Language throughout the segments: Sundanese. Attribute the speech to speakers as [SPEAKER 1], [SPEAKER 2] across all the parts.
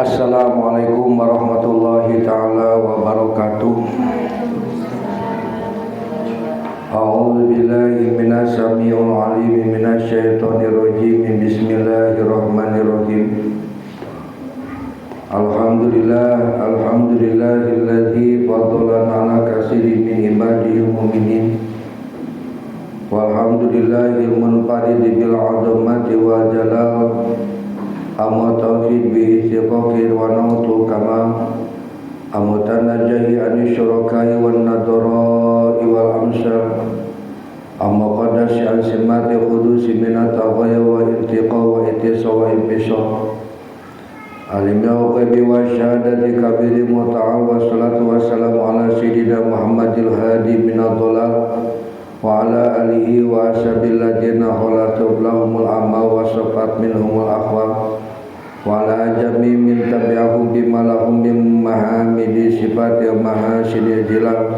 [SPEAKER 1] Assalamualaikum warahmatullahi taala wabarakatuh. A'udzu billahi minas samiul alim minasyaitonir rajim. Bismillahirrahmanirrahim. Alhamdulillah, alhamdulillahilladzi faddalana ala katsirin min ibadihil mu'minin. Walhamdulillahil munfarid bil 'azamati wal jalal. Amma tauhid bi istiqaqir wa nautul kamal. Amma tanajahi ani syurakai wan nadara wal amsal. Amma qadasi an simati khudusi min at-taghaya wa intiqa wa itisa wa infisa. Alim ghaibi wa syahadati kabiri muta'al wa salatu wassalamu ala sayyidina Muhammadil hadi min ad-dhalal wa ala alihi wa ashabil ladina khalatu lahumul amma wa safat minhumul akhwal wa ala jami min tabi'ahum bima lahum min mahamidi sifati wa mahasinil jilal.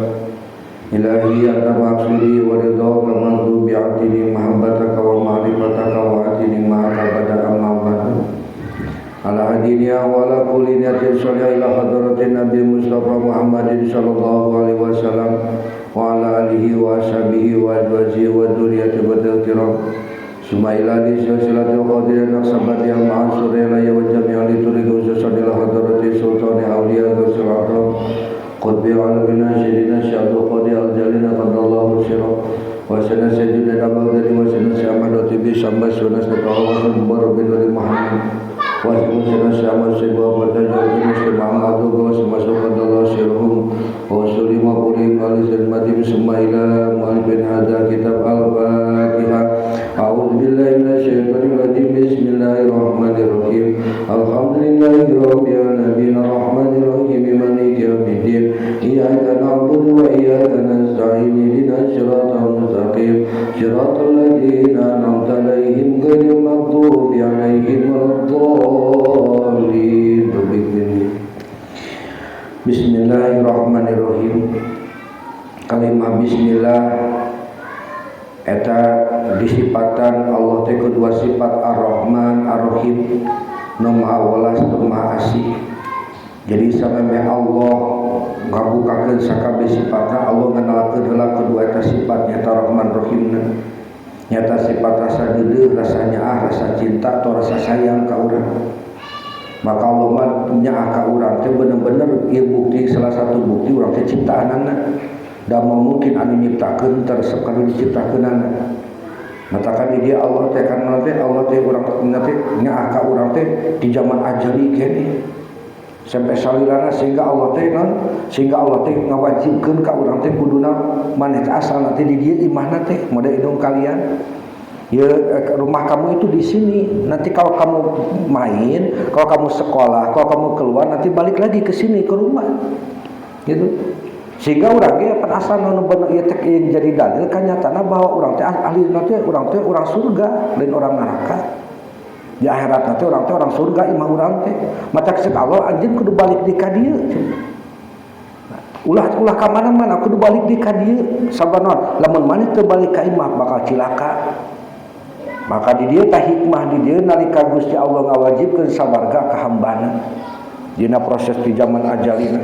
[SPEAKER 1] Ilahi anta maqsudi wa ridhaka mandu bi'atini mahabbataka wa ma'rifataka wa atini ma'aka bada amma ba'du. Ala hadinya wa ala kulli niyatin sholli ila hadratin Nabi Mustafa Muhammadin sallallahu alaihi wasallam wa ala alihi wa ashabihi wa azwajihi wa dzurriyyatihi wa kiram. Summa ila di silsilatil qadirin naqsabat yang ma'asuri la ya wa jami'al turiqu ila hadrati sultani awliya wa salatu qutbi alamina sayyidina syaikhul qadir al-jalil qadallahu sirah wa sana sayyidina Baghdadi wa sana Ahmad tibi sampai sunah wa mubarak bin Muhammad wa sana Ahmad sayyid wa tajawid Muhammad wa sama sirhum wa sulima qulim alizan summa ila mu'alifin hadza kitab al-Fatihah. A'udzu billahi minasyaitonir rajim. Bismillahirrahmanirrahim. Alhamdulillahi rabbil alamin arrahmanir rahim maliki yaumiddin. Iyyaka na'budu wa iyyaka nasta'in. Ihdinas siratal mustaqim. Siratal ladzina an'amta 'alaihim ghairil maghdubi 'alaihim waladdallin. Bismillahirrahmanirrahim. Kalimah bismillah eta disipatan Allah teh kedua sifat Ar-Rahman Ar-Rahim, nu maha welas nu maha asih. Jadi sameme Allah ngabukakeun sakabeh sifatna, Allah ngenalkeun heula kedua eta sifat nyata Rahman Rahimna. Nyata sifat rasa deudeuh, rasa nyaah, rasa cinta atau rasa sayang ka urang. Maka Allah mah nyaah ka urang teh bener-bener ieu bukti, salah satu bukti urang teh ciptaanana. Da mungkin anu nyiptakeun teresep kanu diciptakeunana. Matakan di dia Allah teh kan teh Allah teh urang teh nyaah ka urang teh di zaman ajali keneh. Sampai salilana sehingga Allah teh non sehingga Allah teh ngawajibkeun ka urang teh kuduna maneh asal teh di dieu imahna teh mode indung kalian. Ya, rumah kamu itu di sini. Nanti kalau kamu main, kalau kamu sekolah, kalau kamu keluar nanti balik lagi ke sini ke rumah. Gitu. Sehingga urang ge penasaran nu bener ieu teh jadi dalil kanyatana bahwa urang teh ahli nanti urang teh urang surga lain orang neraka. Di akhirat nanti urang teh orang surga imah urang teh. Mata cek Allah anjeun kudu balik di ka dieu. Ulah ulah ka mana-mana kudu balik di ka dieu. Sabab lamun maneh teu balik ka imah bakal cilaka. Maka di dieu tah hikmah di dieu nalika Gusti Allah ngawajibkeun sawarga ka hambana dina proses di zaman ajalina.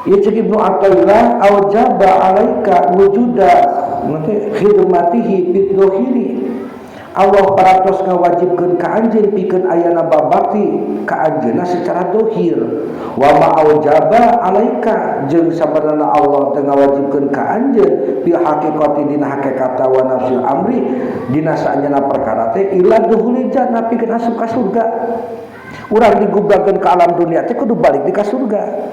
[SPEAKER 1] Ieu cek Ibnu Athaillah aujaba alaika wujuda nanti khidmatihi bid dhahiri. Allah parantos ngawajibkeun ka anjeun pikeun ayana babakti ka anjeunna secara dohir. Wa ma aujaba alaika jeung sabarana Allah teu ngawajibkeun ka anjeun fi haqiqati dina hakikata wa nafsil amri dina saanjeunna perkara teh illa dukhulil jannah pikeun asup ka surga. Urang digubrakeun ka alam dunia teh kudu balik di ka surga.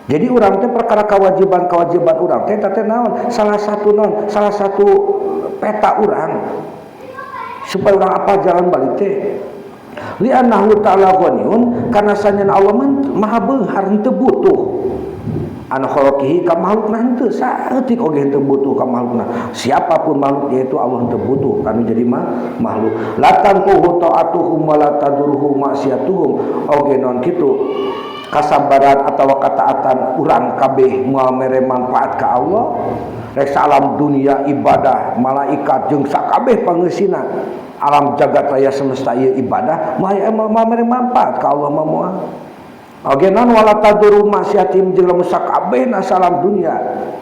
[SPEAKER 1] Jadi urang teh perkara kewajiban-kewajiban urang teh teh naon? Salah satu naon? Salah satu peta urang supaya orang apa jalan balik teh. Li'annahu ta'ala ghaniyun karena sanyana Allah maha beunghar henteu butuh anu khalaqihi ka makhlukna henteu saeutik oge henteu butuh ka makhlukna. Siapapun makhluk dia itu Allah henteu butuh kanu jadi makhluk. La tanquhu ta'atuhum wa la tadurruhu maksiatuhum oge non kitu kasabaran atau kataatan urang kabeh moal mere manfaat ka Allah. Rek alam dunia ibadah malaikat jeung sakabeh pangeusina Alam jagat raya semesta ieu ibadah moal mere manfaat ka Allah mah moal. Oge non wala taduru maksiatim jeung lamun sakabehna salam dunia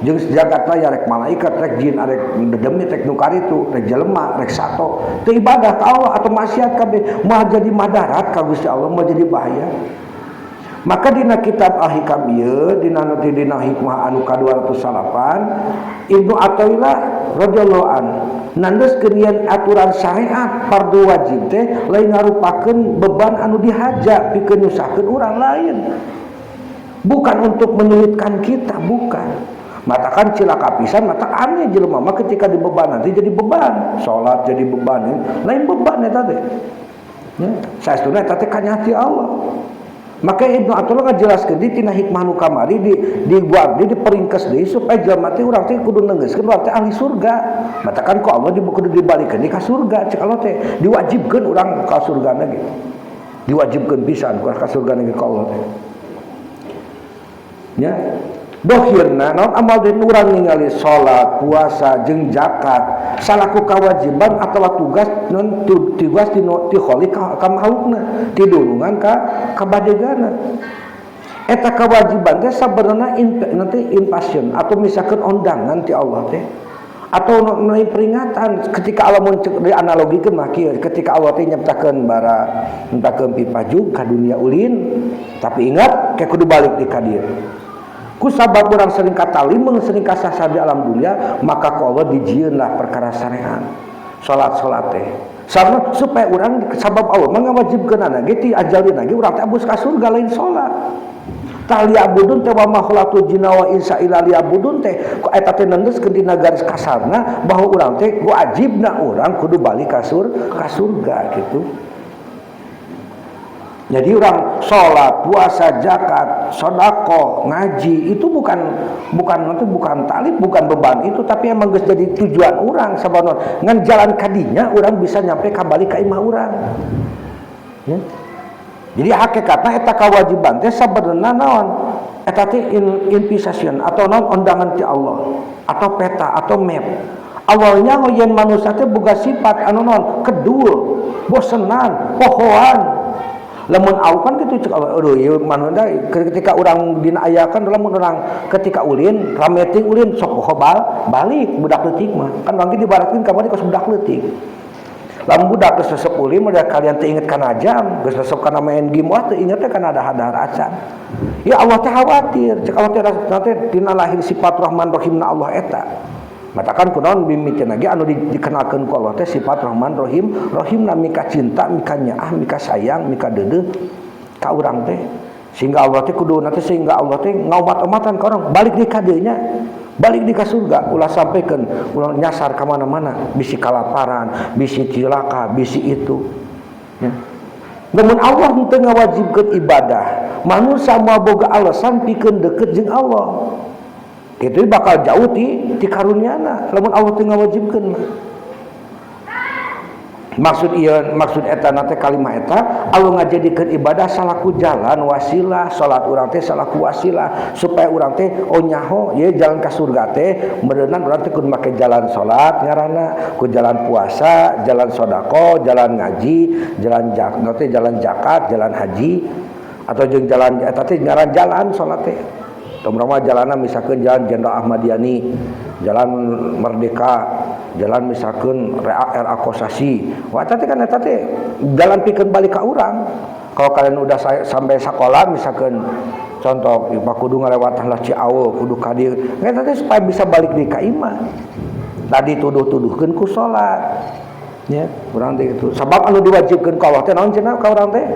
[SPEAKER 1] jeung jagat raya rek malaikat rek jin rek dedemit rek nu karitu rek jelema rek sato teu ibadah ka Allah atau maksiat kabeh moal jadi madarat ka Gusti Allah, moal jadi bahaya. Maka dina kitab Al-Hikam ieu dina nu dina hikmah anu ka-208 Ibnu Athaillah radhiyallahu an nandeskeun yen aturan syariat fardu wajib teh lain ngarupakeun beban anu dihaja pikeun nyusahkeun urang lain, bukan untuk menyulitkan kita, bukan. Matakan cilaka pisan, mata aneh jelema mah ketika dibeban nanti jadi beban, salat jadi beban, lain beban eta teh ya, saestuna eta teh kanyati Allah. Maka Ibnu Athaillah ngajelaskeun di tina hikmah nu kamari di dibuat di diperingkes deui supaya jelema teh urang teh kudu neungeuskeun urang teh ahli surga. Matakan ku Allah kudu dibalikeun ka surga, cek Allah teh diwajibkeun urang ka surgana gitu. Diwajibkeun pisan ka surgana ge ka Allah teh. Ya. Dohirna naon amal deui urang ningali salat, puasa jeung zakat salaku kewajiban atawa tugas non tugas ti ti khaliq ka makhlukna, ti durungan ka kabadegana. Eta kewajiban teh sabenerna nanti invasion atau misalkan undangan ti Allah teh atau peringatan ketika Allah mun dianalogikeun mah kieu, ketika Allah teh nyiptakeun bara, nyiptakeun pipaju ka dunia ulin, tapi ingat ke kudu balik di ka dieu. Ku sabab urang sering katalimeng, sering kasasar di alam dunia, maka ku Allah dijieunlah perkara syariat salat-salat teh sama supaya urang sabab Allah mah ngawajibkeunana ge ti ajalina ge urang teh abus ka surga lain salat. Tah liya'budun teh wa ma khalaqtul jinna wa insa illa liya'budun teh ku eta teh nengeskeun dina garis kasarna bahwa urang teh wajibna urang kudu balik ka surga gitu. Jadi orang sholat, puasa, zakat, sodako, ngaji itu bukan bukan nanti bukan talib, bukan beban itu, tapi emang geus jadi tujuan orang sabanon. Ngan jalan kadinya orang bisa nyampe kembali ka imah urang. Ya. Jadi hakikatna eta kewajiban teh sabenerna naon? Eta teh invitation atau naon undangan ti Allah atau peta atau map. Awalnya yen manusia teh boga sifat anu naon? Kedul, bosenan, pohoan. Lamun au kan gitu cek aduh ieu manusia ketika urang dina ayakan lamun urang ketika ulin rame ting ulin sok poho balik budak leutik mah kan urang ge dibaratkeun kamari kos budak leutik. Lamun budak geus resep ulin mah kalian teu inget kana jam, geus resep kana main game wah teu inget teh kana dahar acan. Ya Allah teh khawatir, cek Allah teh nanti dina lahir sifat Rahman Rahimna Allah eta. Matakan kunaon mimiti lagi anu dikenalkeun ku Allah teh sifat Rahman Rahim, Rahimna mika cinta, mika nyaah, mika sayang, mika deudeuh ka urang teh. Sehingga Allah teh kudu nanti sehingga Allah teh ngaumat-umatan ka urang balik di ka dieu nya. Balik di ka surga ulah sampaikan ulah nyasar ka mana-mana, bisi kalaparan, bisi cilaka, bisi itu. Ya. Namun Allah teu ngawajibkeun ibadah, manusia moal boga alasan pikeun deket jeung Allah. Itu bakal jauh ti karunyana lamun Allah teu ngawajibkeun mah. Maksud ieu, maksud eta na teh kalimah eta Allah ngajadikeun ibadah salaku jalan wasilah, salat urang teh salaku wasilah supaya urang teh oh nyaho ye jalan ka surga teh meureunan urang teh kudu make jalan salat ngaranna, ku jalan puasa, jalan sedekah, jalan ngaji, jalan zakat, jalan zakat, jalan haji atau jeung jalan eta teh ngaran jalan salat teh. Terutama jalanan misalkan jalan Jenderal Ahmad Yani, jalan Merdeka, jalan misalkan RA Kosasi. Wah, tadi kan eta teh jalan pikeun balik ka urang. Kalau kalian udah sampai sekolah misalkan contoh Pak kudu ngalewatan lah Ciawo, kudu ka dieu. Eta teh supaya bisa balik di ka imah. Tadi tuduh-tuduhkeun ku salat. Ya, urang teh gitu. Sabab anu diwajibkeun ka Allah teh naon cenah ka urang teh?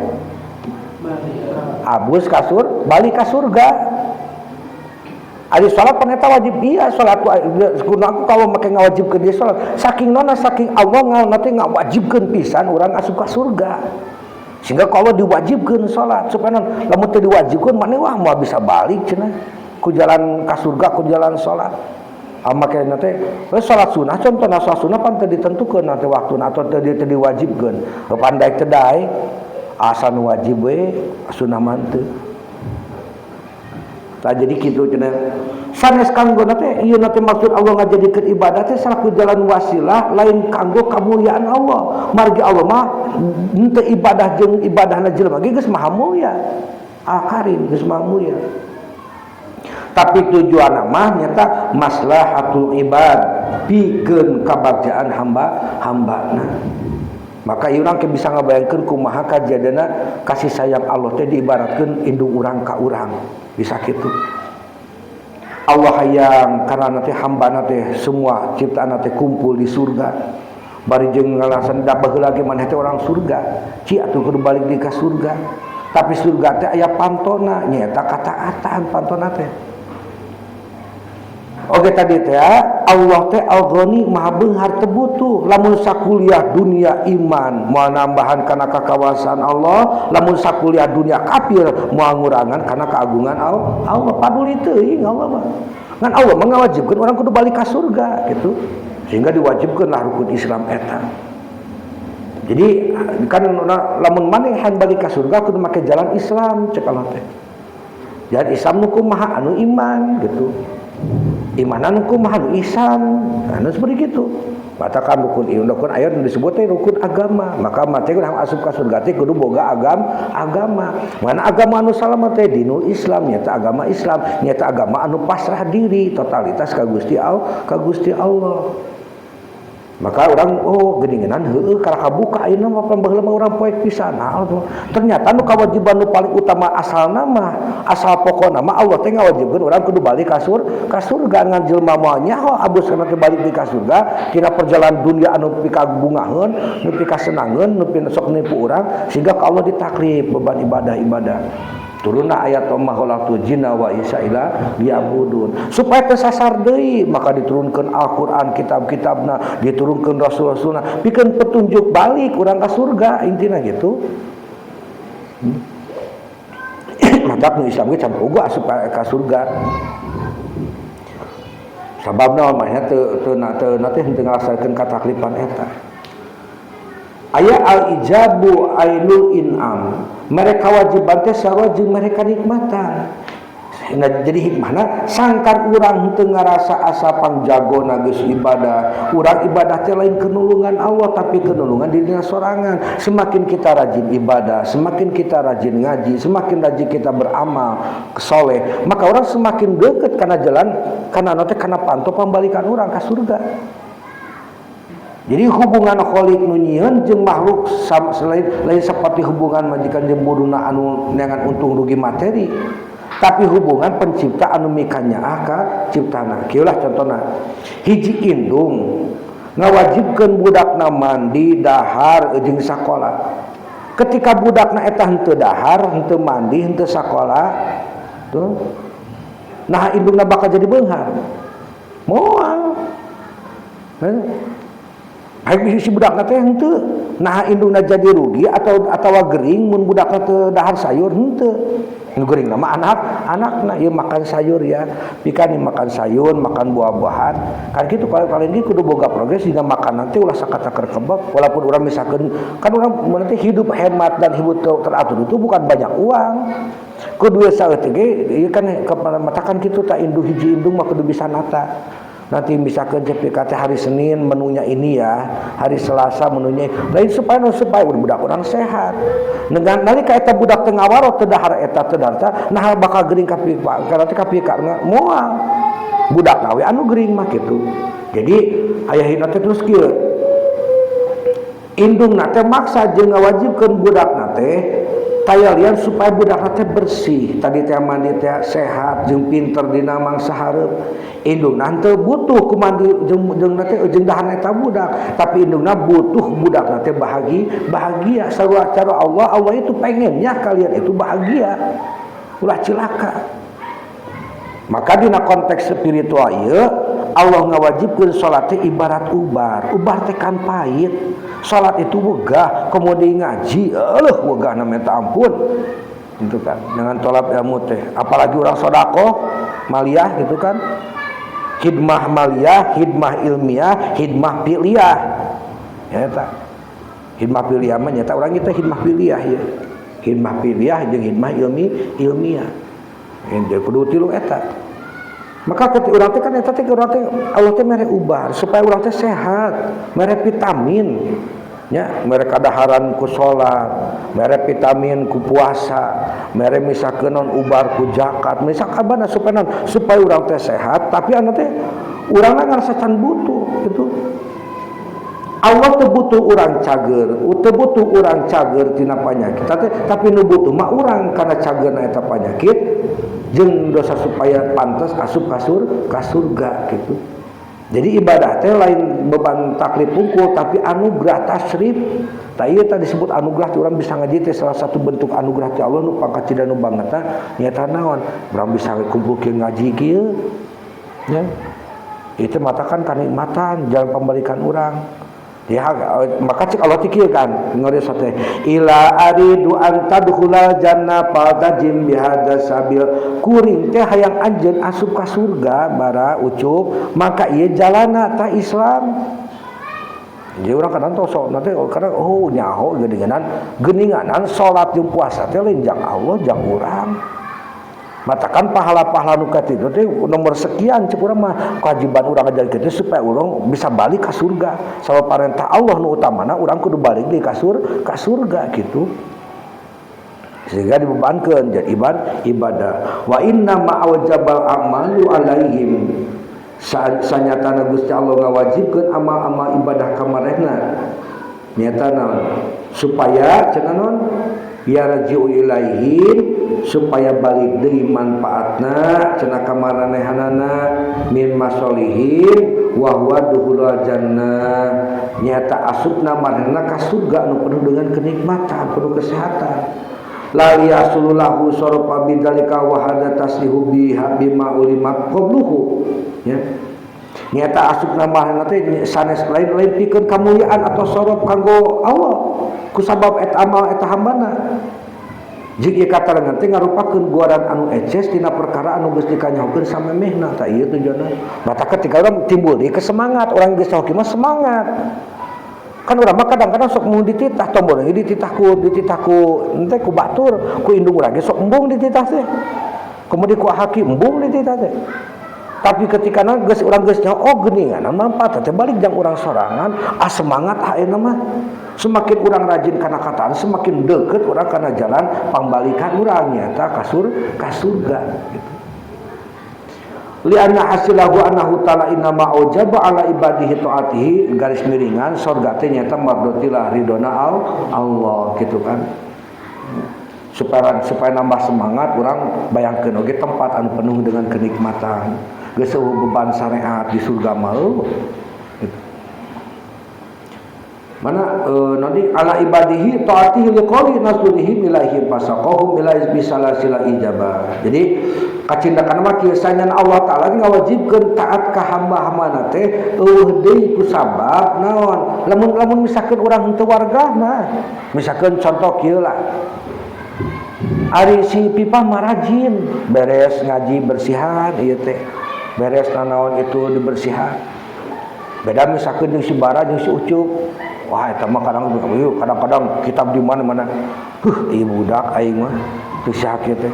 [SPEAKER 1] Abus kasur, balik ka surga. Ari salat pan eta wajib iya salat kudu aku kalau make ngawajibkeun dia salat. Saking nona saking Allah ngaon teh ngawajibkeun pisan urang asup ka surga. Sehingga kalau diwajibkeun salat supaya non lamun teu diwajibkeun maneh wah moal bisa balik cenah. Ku jalan ka surga ku jalan salat. Make nanti salat sunnah contohna salat sunnah pan teu ditentukeun nanti waktuna atau teu diwajibkeun. Pandai teu daek asa nu wajib we sunnah mah teu. Tah jadi kitu cenah. Sanes kanggo teh ieu teh maksud Allah ngajadikeun ibadah teh salaku jalan wasilah lain kanggo kamuliaan Allah. Margi Allah mah henteu ibadah jeung ibadahna jelema ge geus maha mulia. Al-Karim geus maha mulia. Tapi tujuan mah nyata maslahatul ibad, pikeun kabagjaan hamba-hambana. Maka urang ke bisa ngabayangkeun kumaha kajadianna kasih sayang Allah teh diibaratkeun indung urang ka urang. Bisa kitu. Allah hayang karena nanti hamba nanti semua ciptaan nanti kumpul di surga. Bari jeung ngalasan da baheula ge maneh teh orang surga. Ci atuh kudu balik di ka surga. Tapi surga teh aya pantona, nyaeta kataatan pantona teh. Oke tadi teh Allah teh Al-Ghani maha beunghar teu butuh. Lamun sakuliah dunia iman moal nambahan kana kakawasaan Allah, lamun sakuliah dunia kafir moal ngurangan kana keagungan Allah. Allah paduli teuing Allah mah. Ngan Allah mah ngawajibkeun urang kudu balik ka surga gitu. Sehingga diwajibkeun lah rukun Islam eta. Jadi kan lamun maneh hayang balik ka surga kudu make jalan Islam cek Allah teh. Jalan Islam nu kumaha anu iman gitu. Imanan kumaha nu ihsan, anu seperti gitu. Katakan rukun iman, rukun ayat nu disebut teh rukun agama. Maka mate urang asup ka surga teh kudu boga agama. Mana agama anu salamet teh dinul Islam, nyata agama Islam, nyata agama anu pasrah diri totalitas ka Gusti Allah, ka Gusti Allah. Maka orang oh geuningan heueuh kana kabuka ayeuna mah baheula mah urang poek pisan. Nah, ternyata nu kewajiban nu paling utama asalna mah, asal pokona mah Allah teh ngawajibkeun urang kudu balik ka surga ngan jelema moal nyaho abus kana teh balik di ka surga tina perjalanan dunia anu pikabungaheun, nu pikasenangeun, nu sok nipu urang sehingga ka Allah ditaklif beban ibadah-ibadah. Turunlah ayat wa ma khalaqtul jinna wa insa illa liya'budun. Supaya tersasar deui maka diturunkan Al-Qur'an kitab-kitabna, diturunkan rasul-rasulna, pikeun petunjuk balik urang ka surga intina gitu. Maka nu Islam ge can boga asup ka surga. Sababna mah nya teu teu teu teh henteu ngalaksanakeun kataklifan eta. Aya al-ijabu ainul in'am. Mereka wajiban teh sarua jeung mereka nikmatan. Nah, jadi hikmahna sangkan urang henteu ngarasa asa pangjagona geus ibadah. Urang ibadah teh lain kenulungan Allah tapi kenulungan dirina sorangan. Semakin kita rajin ibadah, semakin kita rajin ngaji, semakin rajin kita beramal soleh, maka orang semakin deket kana jalan kana teh kana panto pambalikan urang ka surga. Jadi hubungan khalik nu nyieun jeung makhluk selain lain seperti hubungan majikan jeung buduna anu neangan untung rugi materi, tapi hubungan pencipta anu mikanyaah ka ciptana. Kieu lah contohna. Hiji indung ngawajibkeun budakna mandi, dahar jeung sakola. Ketika budakna eta henteu dahar, henteu mandi, henteu sakola, tuh nah indungna bakal jadi beunghar. Moal. Baik si budakna teh henteu. Nah indungna jadi rugi atau atawa gering mun budakna teu dahar sayur henteu. Nu gering mah anakna ieu makan sayur ya. Pikan makan sayur, makan buah-buahan. Kan kitu kalau kalian ge kudu boga progres dina makanan teh ulah sakataker kebab walaupun urang misalkan kan urang nanti hidup hemat dan hidup teratur itu bukan banyak uang. Kudu saeutik ge ieu kan matakan kitu tak indung hiji indung mah kudu bisa nata. Nanti misalkan CPKT hari Senin menunya ini ya, hari Selasa menunya lain supaya supaya budak orang sehat. Dengan nalika eta budak teu ngawaro teu dahar eta teu dahar, nah bakal gering ka karena teh kapika moal. Budak we anu gering mah kitu. Jadi ayah teh terus kieu. Indungna teh maksa jeung ngawajibkeun budakna teh tayalian supaya budak teh bersih. Tadi teh mandi teh sehat jeung pinter dina mangsa hareup. Indungna teu butuh ku mandi jeung jeung teh jeung dahar eta budak, tapi indungna butuh budak teh bahagia. Sarua cara Allah, Allah itu pengennya kalian itu bahagia. Ulah cilaka. Maka dina konteks spiritual ieu Allah ngawajibkeun salat teh ibarat ubar. Ubar teh kan pahit. Salat itu wegah, kemudian ngaji, eueuh wegah na minta ampun. Gitu kan. Dengan tolap ilmu teh, apalagi orang sedekah maliyah gitu kan. Khidmah maliyah, khidmah ilmiah, khidmah fi'liyah. Ya eta. Khidmah fi'liyah mah nyata urang kita khidmah fi'liyah ya. Khidmah fi'liyah jeung khidmah ilmiah. Ini kudu tilu eta. Maka ketika urang teh kan eta teh urang teh Allah teh mere ubar supaya urang teh sehat, mere vitamin. Nya, mere kadaharan ku salat, mere vitamin ku puasa, mere misalkeun non ubar ku zakat, misalkan supaya non supaya urang teh sehat, tapi anu teh urang ngarasa can butuh gitu. Allah teu butuh urang cager, teu butuh urang cager tina panyakit, tapi nu butuh mah urang kana cagerna eta panyakit jeung dosa supaya pantas asup ka surga gitu. Jadi ibadah teh lain beban taklif pungkul tapi anugerah tasrif. Tah ieu tadi disebut anugerah ti urang bisa ngaji teh salah satu bentuk anugerah ti Allah nu pangkacida nu bangetna nyata naon? Urang bisa kumpul kieu ngaji kieu. Ya. Itu matakan kanikmatan jalan pembalikan urang. Ya, maka cek Allah teh kieu kan ngores teh ila aridu an tadkhulal jannah faltajim bihadza sabil, kuring teh hayang anjeun asup ka surga bara ucup, maka ieu jalana ta Islam. Jadi urang kadang tos sok nanti kadang oh nyaho geuninganan geuninganan salat jeung puasa teh lain jang Allah jang urang. Matakan pahala-pahala nu katitu teh nomor sekian cek urang mah kewajiban urang ngajar kitu supaya urang bisa balik ka surga. Sabab parentah Allah nu utamana urang kudu balik deui ka surga gitu. Sehingga dibebankeun jadi ibadah. Wa inna ma awjabal amalu alaihim. Sanyatana Gusti Allah ngawajibkeun amal-amal ibadah ka maranehna. Nyata naon? Supaya cenah naon? Ya raji'u ilaihim, supaya balik deui manfaatna cenah ka maranehanana min masolihim wa huwa dukhulul jannah, nyata asupna maranehna ka surga nu penuh dengan kenikmatan, penuh kesehatan. La yasululahu sorofa bidzalika wa hada tasrihu biha bima ulima qabluhu, ya. Nyata asupna maranehna teh sanes lain-lain pikeun kamuliaan atau sorof kanggo Allah kusabab eta amal eta hambana. Jik ieu katarangan teh ngarupakeun guaran anu eces tina perkara anu geus dikanyahokeun samemehna. Tah ieu tujuanna. Mata ketika urang timbul deui kesemangat, urang geus sahoki mah semangat. Kan urang mah kadang-kadang sok mun dititah tombol dititah ku ente ku batur, ku indung urang ge sok embung dititah teh. Kemudian ku haki embung dititah teh. Tapi ketika geus urang geus nyaho oh geuningan manfaat teh balik jang urang sorangan, ah semangat ayeuna mah. Semakin urang rajin kana kataan, semakin deket urang kana jalan pambalikan urang nyata ka surga gitu. Lianna hasilahu annahu ta'ala innama aujaba ala ibadihi taatihi garis miringan surga teh nyata mardotilah ridona Allah gitu kan. Supaya nambah semangat urang bayangkeun oge tempat anu penuh dengan kenikmatan. Geus eueuh beban syariat di surga mah gitu. Mana nanti ala ibadihi taatihi liqauli nasrihim ilaihim fasaqahum ila bisalasila ijabah. Jadi kacindakan mah kieu sanyan Allah taala ngawajibkeun taat ka hamba-hambana teh eueuh deui ku sabab naon? Lamun misalkeun urang henteu wargana, misalkeun contoh kieu lah. Ari si Pipa mah rajin beres ngaji bersihan ieu teh. Beres nanaon itu dibersihan. Beda misalkeun jeung si Bara jeung si Ucup. Wah eta mah kadang-kadang kitab di mana-mana. Huh, ieu budak aing mah teu saha kieu teh.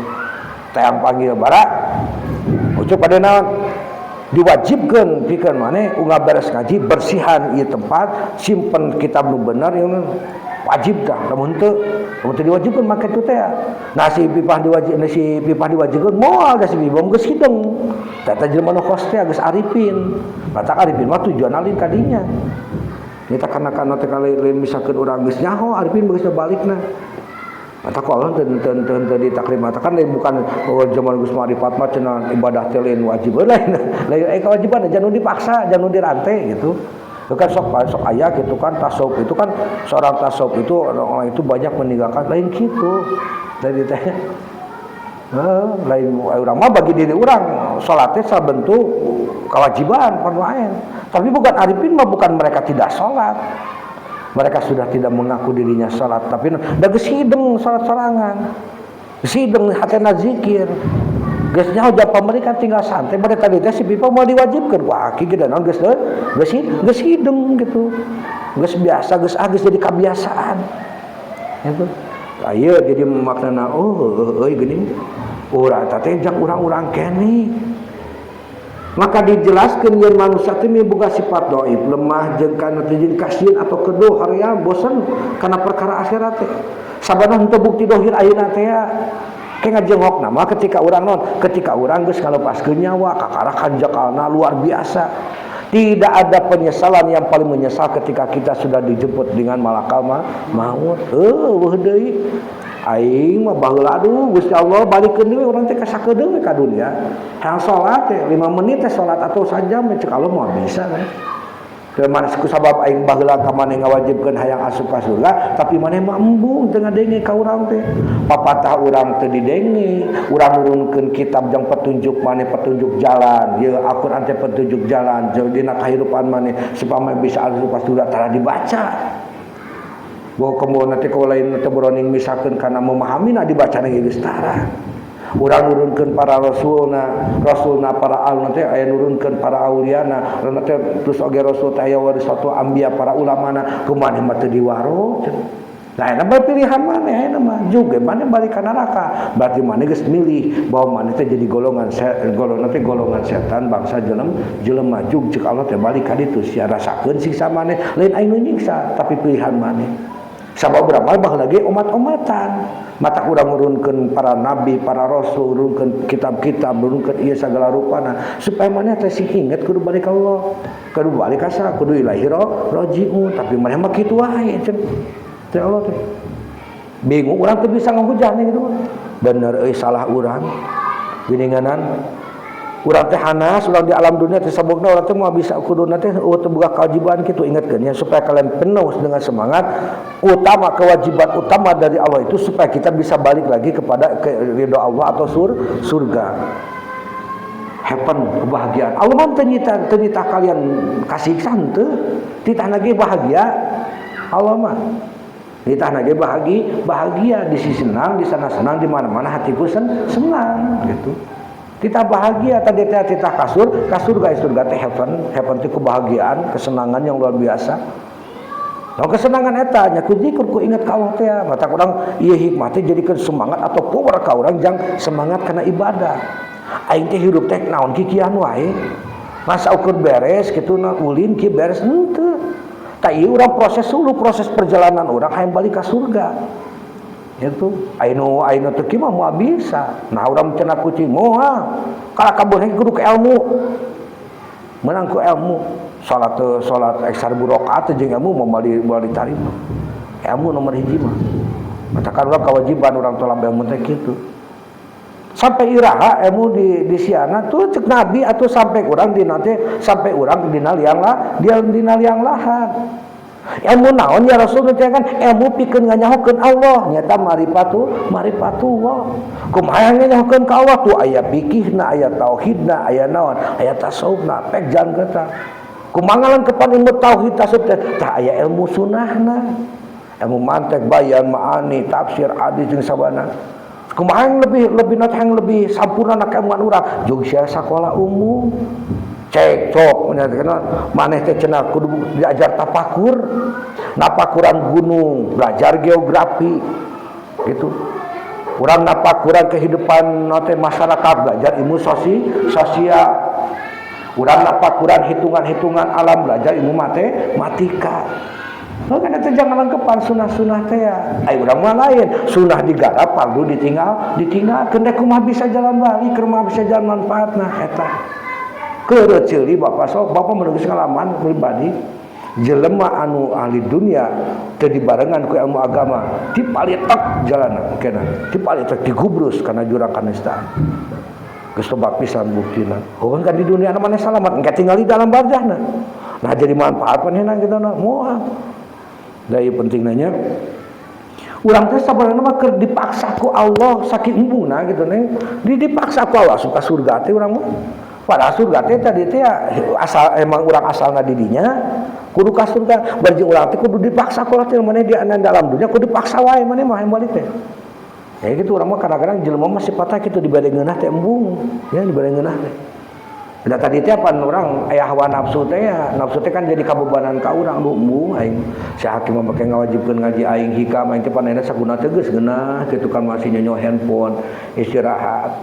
[SPEAKER 1] Tayang panggil Bara. Ucup pada naon? Diwajibkeun pikeun maneh unggal beres ngaji bersihan ieu tempat, simpen kitab nu bener ieu wajib dah. Lamun teu diwajibkeun make kitu teh. Nah si Pipah diwajib, si Pipah diwajibkeun moal da si Pipah geus hideng. Tah jelema nu kos teh geus arifin. Batak arifin mah tujuan lain kadinya. Kita kana teh kali lain misalkeun urang geus nyaho arifin geus balikna. Mata ku Allah teu ditakrim mata kan lain bukan oh, zaman geus marifat mah cenah ibadah teh lain wajib lain. Lain kewajiban jangan dipaksa, jangan dirantai gitu. Itu kan sok aya gitu kan tasawuf itu kan seorang tasawuf itu orang-orang itu banyak meninggalkan lain gitu. Dari teh lain urang mah bagi diri urang salatnya salah bentuk kewajiban fardu ain. Tapi bukan arifin mah bukan mereka tidak sholat. Mereka sudah tidak mengaku dirinya sholat, tapi da geus hideng sholat sorangan. Geus hideng hatena zikir. Geus nyaho jam pamerikan tinggal santai bade tadi teh si Pipa mau diwajibkeun ku aki ge naon geus geus geus hideng gitu. Geus biasa geus ah geus jadi kebiasaan. Gitu. Ayo jadi maknana oh euy geuning. Urang teh jang urang-urang keneh. Maka dijelaskan yen manusia teh boga sifat dhaif, lemah jeung kana teh jeung kasieun atau keduh hoream bosen kana perkara akhirat teh. Sabana henteu bukti dohir ayeuna teh ya. Ke ngajengokna mah ketika urang non, ketika urang geus ngalepaskeun nyawa kakara kanjakalna luar biasa. Tidak ada penyesalan yang paling menyesal ketika kita sudah dijemput dengan malakal maut. Heuh deui. Aing mah baheula aduh Gusti Allah balikeun deui urang teh ka sakedeung we ka dunia. Hayang salat teh 5 menit teh salat atau sajam cek Allah mah bisa kan. Teu mana ku sabab aing baheula ka maneh ngawajibkeun hayang asup ka surga, tapi maneh mah embung teu ngadenge ka urang teh. Papatah urang teu didenge, urang nurunkeun kitab jang petunjuk maneh petunjuk jalan. Ieu Al-Qur'an teh petunjuk jalan jeung dina kahirupan maneh supaya bisa asup ka surga tara dibaca. Bahwa kemudian nanti kalau lain teu boroning misalkan karena memahami nah dibacana geus tara. Urang nurunkeun para rasulna, rasulna para al nanti aya nurunkeun para auliana, nanti terus oge rasul teh aya warisatul anbiya para ulamana, kumaha mah teu diwaro. Nah, eta mah pilihan maneh ayeuna mah juga maneh balik ka neraka. Berarti maneh geus milih bahwa maneh teh jadi golongan golongan teh golongan setan bangsa jelema jug cek Allah teh balik ka ditu sia rasakeun siksa maneh lain aing nu nyiksa tapi pilihan maneh. Sabab berapa bah lagi omat-omatan. Mata urang nurunkeun para nabi, para rasul, nurunkeun kitab-kitab, nurunkeun ieu sagala rupana supaya maneh teh sing inget kudu balik ka Allah. Kudu balik ka sa, kudu ilahi rajiun, tapi maneh mah kitu wae cenah. Teh Allah teh. Bingung urang teu bisa ngahujah nih gitu. Bener euy salah urang. Geuninganan urang teh hanas, urang di alam dunia teh sabogna urang teh moal bisa kuduna teh eueuh teu boga kewajiban kitu ingatkeun ya supaya kalian penuh dengan semangat utama kewajiban utama dari Allah itu supaya kita bisa balik lagi kepada ke ridho Allah atau surga. Heaven kebahagiaan. Allah mah teu nyita kalian kasiksa henteu. Titah lagi bahagia Allah mah. Ditah lagi bahagia, bahagia di sisi senang, di sana senang, di mana-mana hatiku senang gitu. Kita bahagia tadi teh titah kasur, kasur guys surga teh heaven, heaven teh kebahagiaan, kesenangan yang luar biasa. Nah, kesenangan eta nya ku zikir ku ingat ka Allah teh mata urang ieu hikmah teh jadikeun semangat atau power ka urang jang semangat kana ibadah. Aing teh hirup teh naon kikian wae. Masa ukur beres kitu na ulin ki beres henteu. Tah ieu urang proses dulu proses perjalanan urang hayang balik ka surga. Itu ainu ainu teu mah moal bisa. Nah urang cenah kucing moal. Kalah kabeh kudu ke ilmu. Menang ku ilmu. Salat salat eksar rakaat jeung ilmu moal moal ditarima. Ilmu nomor hiji mah. Matakan urang kewajiban urang tolak ilmu teh kitu. Sampai iraha ilmu di siana tuh cek nabi atau sampai urang di nanti sampai urang dina liang lah dia dina liang lahat. Ilmu naon ya Rasul teh kan ilmu pikeun nganyahokeun Allah nyata marifatullah. Kumaha nganyahokeun ka Allah tuh aya fikihna, aya tauhidna, aya naon, aya tasawufna, pek jalan kita. Kumaha ngalengkepan ilmu tauhid tasawuf teh tah aya ilmu sunahna. Ilmu mantek, bayan, maani, tafsir, hadis jeung sabana. Kumaha yang lebih lebih not yang lebih sampurna na keilmuan urang jeung sia sakola umum. Cek cok maneh teh cenah kudu diajar tapakur napakuran gunung belajar geografi gitu urang napakuran kehidupan teh masyarakat belajar ilmu sosial urang napakuran hitungan-hitungan alam belajar ilmu matematika. Oh, kan itu jangan lengkepan sunah-sunah teh ya. Ayo urang mah lain, sunah digarap fardu ditinggal, ditinggal keun kumaha bisa jalan balik, kumaha bisa jalan manfaatna eta. Keur ceuli bapak sok bapak menulis pengalaman pribadi jelema anu ahli dunia teu dibarengan ku ilmu agama dipalitek jalan kena dipalitek digubrus karena jurang kanistaan geus loba pisan buktina. Oh kan di dunia maneh salamat engke tinggal di dalam barzahna. Nah jadi manfaat manehna kitu na moal. Da ieu penting nanya urang teh sabarana mah keur dipaksa ku Allah saking embungna gitu neng dipaksa ku Allah suka surga teh urang mah. Padahal surga teh tadi teh asal emang urang asalna di dinya kudu ka surga berarti urang teh kudu dipaksa ku Allah teh maneh di dalam dunia kudu dipaksa wae maneh mah balik teh. Ya gitu urang mah kadang-kadang jelema mah sifatna kitu dibere ngeunah teh embung ya dibere ngeunah teh. Da tadi teh pan urang aya hawa nafsu teh ya, nafsu teh kan jadi kabebanan ka urang duh embung aing. Si hakim mah make ngawajibkeun ngaji aing hikam aing teh pan ayeuna saguna teh geus geunah kitu kan masih nyonyo handphone, istirahat.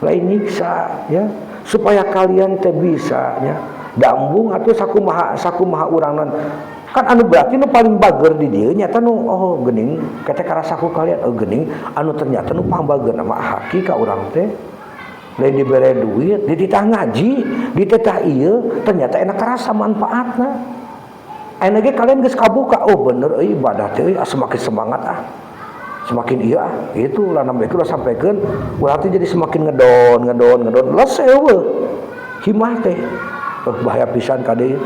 [SPEAKER 1] Lain nyiksa ya, supaya kalian teh bisa ya. Da embung atuh sakumaha sakumaha urang non kan anu berarti nu paling bager di dieu nyata nu oh geuning kete karasa ku kalian oh geuning anu ternyata nu pangbager mah haki ka urang teh. Lain dibere duit, dititah ngaji, dititah ieu, ternyata enak kerasa manfaatna. Ayeuna ge kalian geus kabuka, oh bener euy ibadah teh euy semakin semangat ah. Semakin ieu ah, itu lah namanya ulah sampaikan, urang teh jadi semakin ngedon, ngedon, ngedon, les eueuh. Himah teh. Oh, bahaya pisan kade.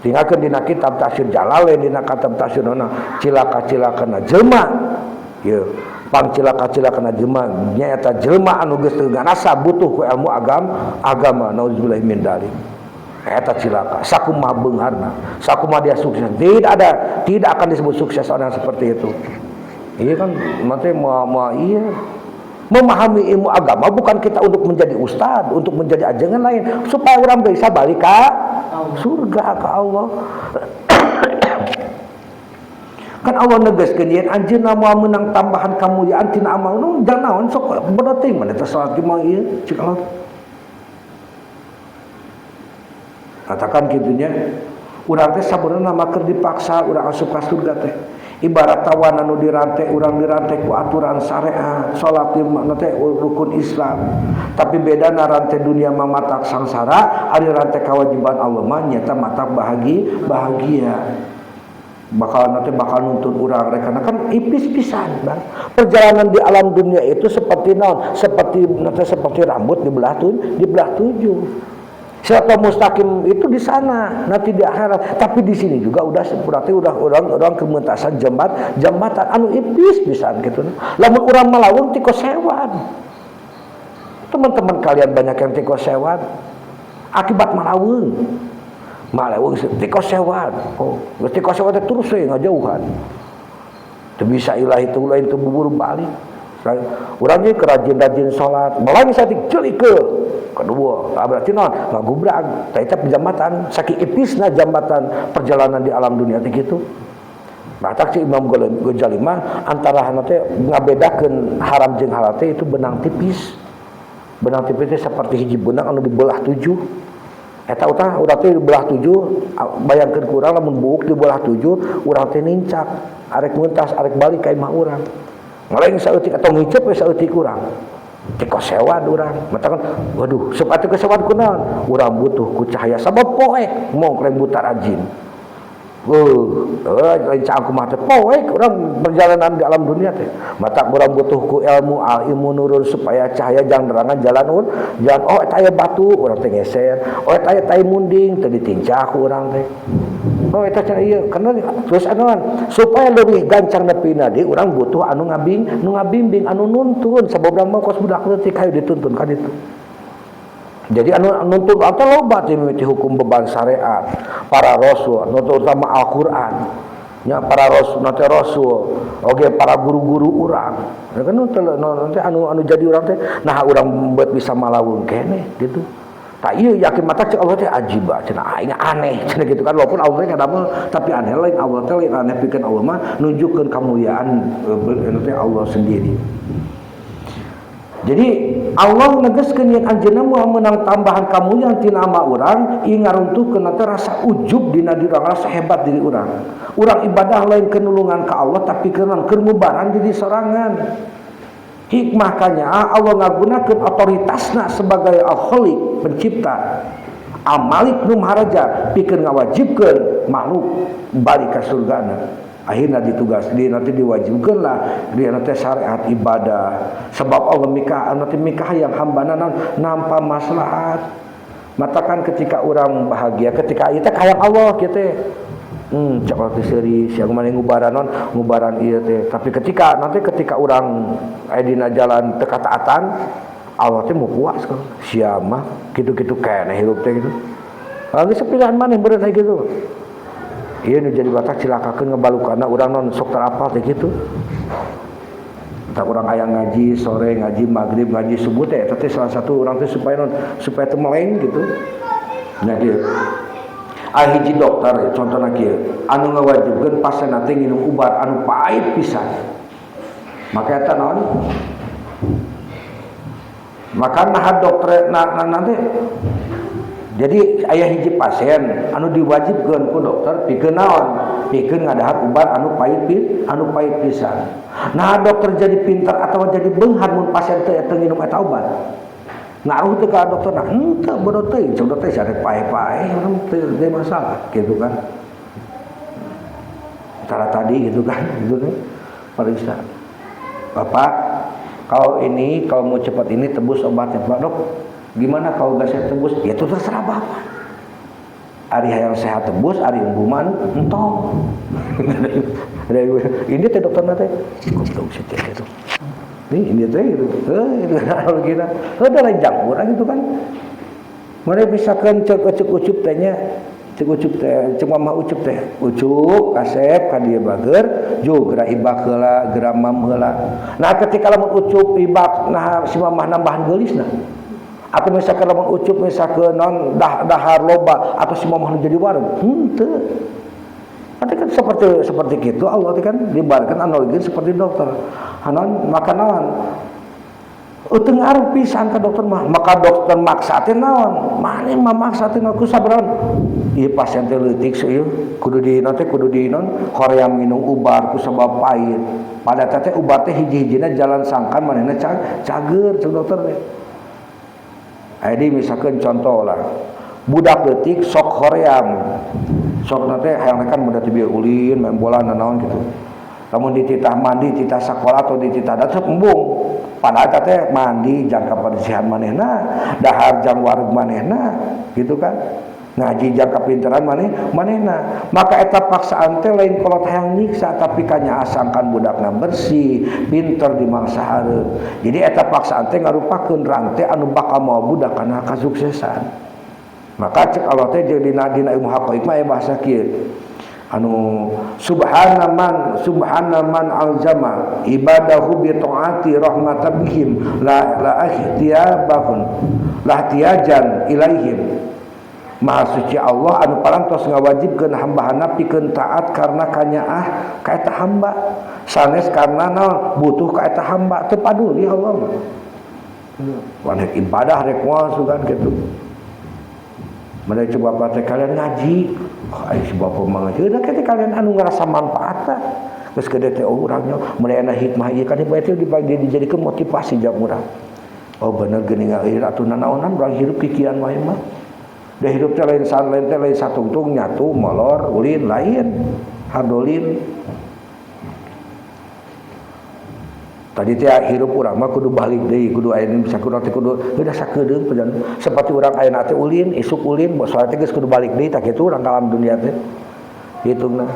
[SPEAKER 1] Tinggalkeun dina kitab tafsir Jalalain, dina kitab tafsir nona, cilaka-cilakana jelema. Ieu pang cilaka-cilakana jelema nyaeta jelema anu geus teu ngarasa butuh ku ilmu agama nauzubillahi min dzalik. Eta cilaka, sakumaha beungharna, sakumaha dia sukses, tidak ada, tidak akan disebut sukses orang seperti itu. Iya kan, nanti mau iya memahami ilmu agama bukan kita untuk menjadi ustad, untuk menjadi ajengan lain, supaya orang bisa balik ke surga ke Allah. Kan Allah negaskeun yen anjeunna moal meunang tambahan kamuliaan tina amal nu jangan naon sok berarti mana teh salat ge mah ieu cik Allah. Katakan kitunya urang teh sabenerna mah keur dipaksa urang asup ka surga teh. Ibarat tawanan nu dirantai urang dirantai ku aturan syariat, salat di mana teh rukun Islam. Tapi bedana rantai dunia mah matak sangsara, ari rantai kewajiban Allah mah nyata matak bahagia. Bakal nanti bakal nuntun urang rek karena kan ipis pisan bang. Perjalanan di alam dunia itu seperti naon? Seperti nanti seperti rambut dibelah dibelah tujuh. Siratal mustaqim itu di sana, nanti di akhirat. Tapi di sini juga udah berarti udah orang-orang kementasan jembatan anu ipis pisan gitu. Lamun urang malawung tiko sewan. Teman-teman kalian banyak yang tiko sewan akibat malawung. Malawung tiko sewan. Oh, geus tiko sewan teh terus we ngajauhan. Teu bisa ilah itu lain teu bubur balik. Urang ge kerajin-rajin salat, malah saeutik celik ke kedua, ah, berarti naon ngagubrag tah eta jambatan saking ipisna jambatan perjalanan di alam dunia teh kitu. Batak si Imam Ghazali mah antara hana teh ngabedakeun haram jeung halal teh itu benang tipis. Benang tipis teh seperti hiji benang anu dibelah tujuh. Eta utah urang teh dibelah tujuh, bayangkeun ku urang lamun buuk dibelah tujuh, urang teh nincak, arek mentas, arek balik ka imah urang. Ngaleng saeutik atau ngicep we saeutik urang. Tiko sewad urang. Mata kan, waduh, sepatu kesewad kunaon? Urang butuh ku cahaya sabab poek mong reng buta rajin. Lain cangku mah teh poek urang perjalanan di alam dunia teh. Mata urang butuh ku ilmu, al ilmu nurun supaya cahaya jangan nerangan jalan ur, jalan oh eta aya batu urang teh ngeser, oh eta aya tai munding teh ditincah ku urang teh. Oh eta cenah ieu karena terus anuan supaya lebih gancang nepina di urang butuh anu ngabing, nu ngabimbing, anu nuntun sabab urang mah kos budak leutik hayu dituntun ka ditu. Jadi anu nuntun atau loba teh mimiti hukum beban syariat, para rasul, nuntun utama Al-Qur'an. Nya para rasul, nanti rasul, oge para guru-guru urang. Ya kan nanti anu jadi urang teh nah urang buat bisa malawung keneh gitu. Tak iya yakin mata cek Allah teh ajibah cenah aing aneh cenah gitu kan walaupun Allah teh kadamel tapi aneh lain Allah teh lain aneh pikeun Allah mah nunjukkeun kemuliaan teh Allah sendiri. Jadi Allah negeskeun yen anjeunna moal meunang tambahan kamuliaan tina ama urang ieu ngaruntuhkeun teh rasa ujub dina diri urang, rasa hebat diri urang. Urang ibadah lain kenulungan ka Allah tapi keur ngubaran diri sorangan. Hikmah kanya Allah ngagunakeun otoritasna sebagai Al-Khaliq pencipta Al-Malik nu Maharaja pikeun ngawajibkeun makhluk balik ka surgana. Akhirna ditugas dia nanti diwajibkeun lah dia nanti syariat ibadah sebab Allah mikah nanti mikah yang hambana nampa maslahat. Matakan ketika orang bahagia ketika ieu teh hayang Allah kieu teh. Cek Allah teh seuri siang maneh ngubaran non ngubaran ieu teh. Tapi ketika nanti ketika urang aya dina jalan teu kataatan Allah teh mau puas kan. Sia mah kitu-kitu keneh hirup teh gitu. Ah geus pilihan maneh beureun aya gitu. Ieu nu jadi batak cilakakeun ngebalukana urang non sok terapal teh kitu. Tak urang aya ngaji sore, ngaji maghrib, ngaji subuh teh eta teh salah satu urang teh supaya non supaya teu meleng gitu. Nya kieu. Ah hiji dokter contohna kieu, anu ngawajibkeun pasien teh nginum ubat anu pahit pisan. Maka eta naon? Maka nah dokter nah, nanti jadi aya hiji pasien anu diwajibkeun ku dokter pikeun naon? Pikeun ngadahar ubat anu pahit anu pahit pisan. Nah dokter jadi pintar atau jadi beunghar mun pasien teh teu nginum eta obat. Ngaruh teu ka dokter nah henteu bodoh teuing cek dokter sia rek paeh-paeh teu masalah gitu kan. Cara tadi gitu kan gitu kan. Periksa. Bapak, kalau ini kalau mau cepat ini tebus obatnya Pak Dok. Gimana kalau gak saya tebus? Ya itu terserah Bapak. Ari hayang sehat tebus, ari embung entong. Ini teh dokter teh goblok sih teh gitu. Nih ini teh gitu. Heuh itu analogi na. Heuh da lain jangkurang gitu kan. Mereka bisa kan cek cek ucup teh nya cek ucup teh cek mamah ucup teh ucup kasep ka dieu bager ju geura ibak heula geura mam heula. Nah ketika lamun ucup ibak nah si mamah nambahan geulisna. Atau misalkan lamun ucup misalkan non dahar loba atau si mamah jadi warung henteu. Nanti kan seperti seperti gitu Allah kan diibaratkan analogi seperti dokter. Hanon maka naon? Teu ngaruh pisan ka dokter mah. Maka dokter maksa teh naon? Mane mah maksa teh ku sabaraha? Ieu pasien teh leutik ieu kudu di naon teh kudu di non hoream minum ubat ku sabab pahit. Pada teh ubat teh hiji-hijina jalan sangkan manehna cager cek dokter teh. Adi misalkan contoh lah budak leutik sok hoream sok nanti hayang kan budak teh ulin main bola nanaon gitu lamun dititah mandi titah sekolah atau dititah dat sok embung padahal teh mandi jang kabersihan manehna dahar jang wareg manehna gitu kan ngaji jang kapinteran manehna maka eta paksaan teh lain kolot hayang nyiksa tapi kanya asangkan budakna bersih pinter di mangsa hareup jadi eta paksaan teh ngarupakeun rante anu bakal mawa budak kana kasuksesan maka cek Allah teh jeung dina dina ilmu haqaiq mah aya bahasa kieu anu subhana man alzama ibadahu bi taati rahmatan bihim la la ihtiyabahun la ihtiyajan ilaihim. Maha suci Allah anu parantos ngawajibkeun hamba-hana pikeun taat karena kanyaah ka eta hamba sanes karena naon butuh ka eta hamba teu paduli Allah mah. Wan ibadah rek moal sugan kitu. Mereka coba bapak teh kalian ngaji, oh, ayo si bapak mah ngaji, udah kata kalian anu ngerasa manfaat terus gede teh oh orangnya mereka hikmah ieu kan hikmah itu dijadikan motivasi jam urang. Oh bener geuning ieu atuh nanaonan urang hirup kikian wae mah. Da hirup teh lain lain teh lain satungtung nyatu molor ulin lain hardolin. Tadi teh hirup urang mah kudu balik deui kudu aya bisa kudu teh kudu udah sakedeung seperti urang ayeuna teh ulin isuk ulin soalnya teh geus kudu balik deui tah kitu urang ka alam dunia teh hitungna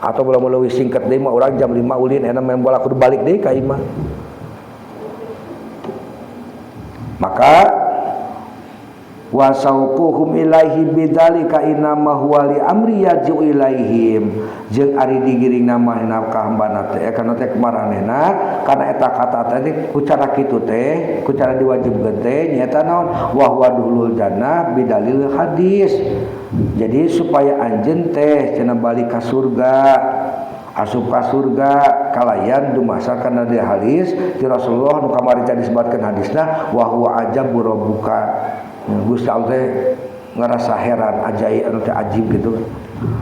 [SPEAKER 1] atau belum leuwih singkat deui mah urang jam 5 ulin enak main bola kudu balik deui ka imah. Maka wasauquhum ilaihi bidzalika inna huwa li amri yarji'u ilaihim jeung ari digiringna manehna ka hambana teh kana teh kemaranehna kana eta kata teh ku cara kitu teh ku cara diwajibkeun teh nyaeta naon wa huwa duhulul jannah bidalil hadis. Jadi supaya anjeun teh cenah balik ka surga asup ka surga kalayan dumasa kana di hadis ti Rasulullah nu kamari tadi disebutkeun hadisna wa huwa ajabu rabbuka. Gusti Allah teh ngerasa heran ajaib anu teh ajib gitu.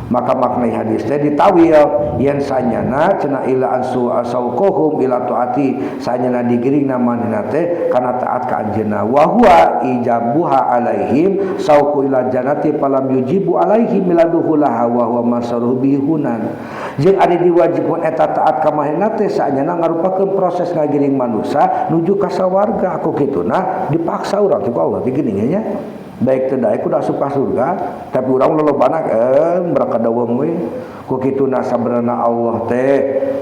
[SPEAKER 1] Maka makna hadis teh ditawil yen sanyana cenah ila ansu asauquhum ila taati sanyana digiringna manehna teh kana taat ka anjeunna wa huwa ijabuha alaihim sauqu ila jannati falam yujibu alaihim miladuhulaha wa huwa masaruhu bihunan jeung ari diwajibkeun eta taat ka manehna teh sanyana ngarupakeun proses ngagiring manusia nuju ka sawarga aku kituna dipaksa urang teh ku Allah teh geuning nya baik teu daek kudu asup ka surga tapi urang lolobana mereka daweng we ku kituna sabenerna Allah teh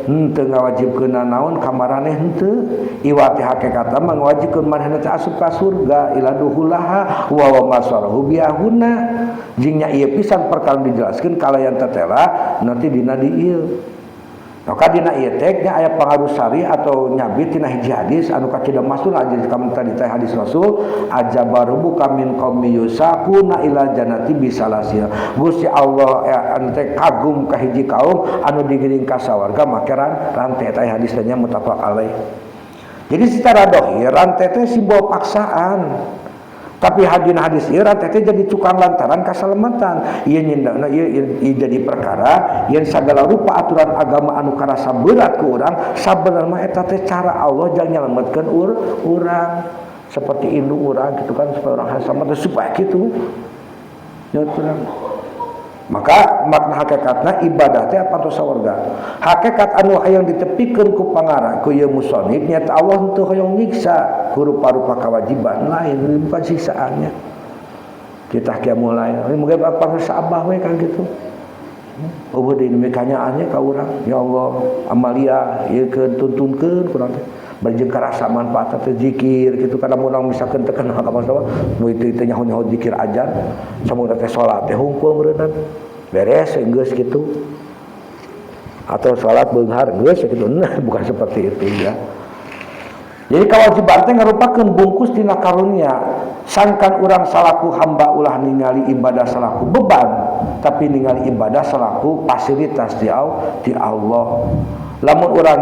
[SPEAKER 1] henteu ngawajibkeun naon ka maraneh henteu iwati hakikatna mah ngawajibkeun manehna teh asup ka surga ila duhulaha wa wa masarahu biahuna jeung nya ieu pisan perkara dijelaskeun kalayan tetela nanti dina di ieu. Maka dina ieu teh nya aya pangaruh sari atau nyabi tina hiji hadis anu kacida masul hadis kamu tadi teh hadis Rasul ajaba rabbuka min qaumi yusaquna ila jannati bisalasil. Gusti Allah anu teh kagum ka hiji kaum anu digiring ka sawarga make rantai teh hadis teh nya muttafaq alaih. Jadi secara dohir rantai teh simbol paksaan. Tapi hadis ieu rantai teh jadi cukang lantaran kasalamatan. Ieu nyindana ieu jadi perkara yen sagala rupa aturan agama anu karasa berat ku urang sabenerna mah eta teh cara Allah jang nyelametkeun urang. Seperti induk urang gitu kan supaya urang sama teh supaya kitu. Nya. Maka makna hakikatna ibadah teh apa sawarga. Hakikat anu hayang ditepikeun ku pangara ku ieu musonif nyata Allah henteu hoyong nyiksa ku rupa-rupa kewajiban lain bukan siksaannya. Kita kia mulai mungkin apa abah we kan gitu. Eueuh deui kanyaannya ka urang ya Allah amalia ieu keun tuntunkeun kurang teh. Bari jeung karasa manfaat teh zikir gitu kana urang misalkeun teu kenal ka masalah nu itu teh nyaho-nyaho zikir ajan samudra teh salat teh hungkul meureunnan beres geus gitu atau salat beunghar geus gitu. Nah, bukan seperti itu ya. Jadi kewajiban teh ngarupakeun bungkus tina karunia sangkan urang salaku hamba ulah ningali ibadah salaku beban tapi ningali ibadah salaku fasilitas di Allah. Lamun urang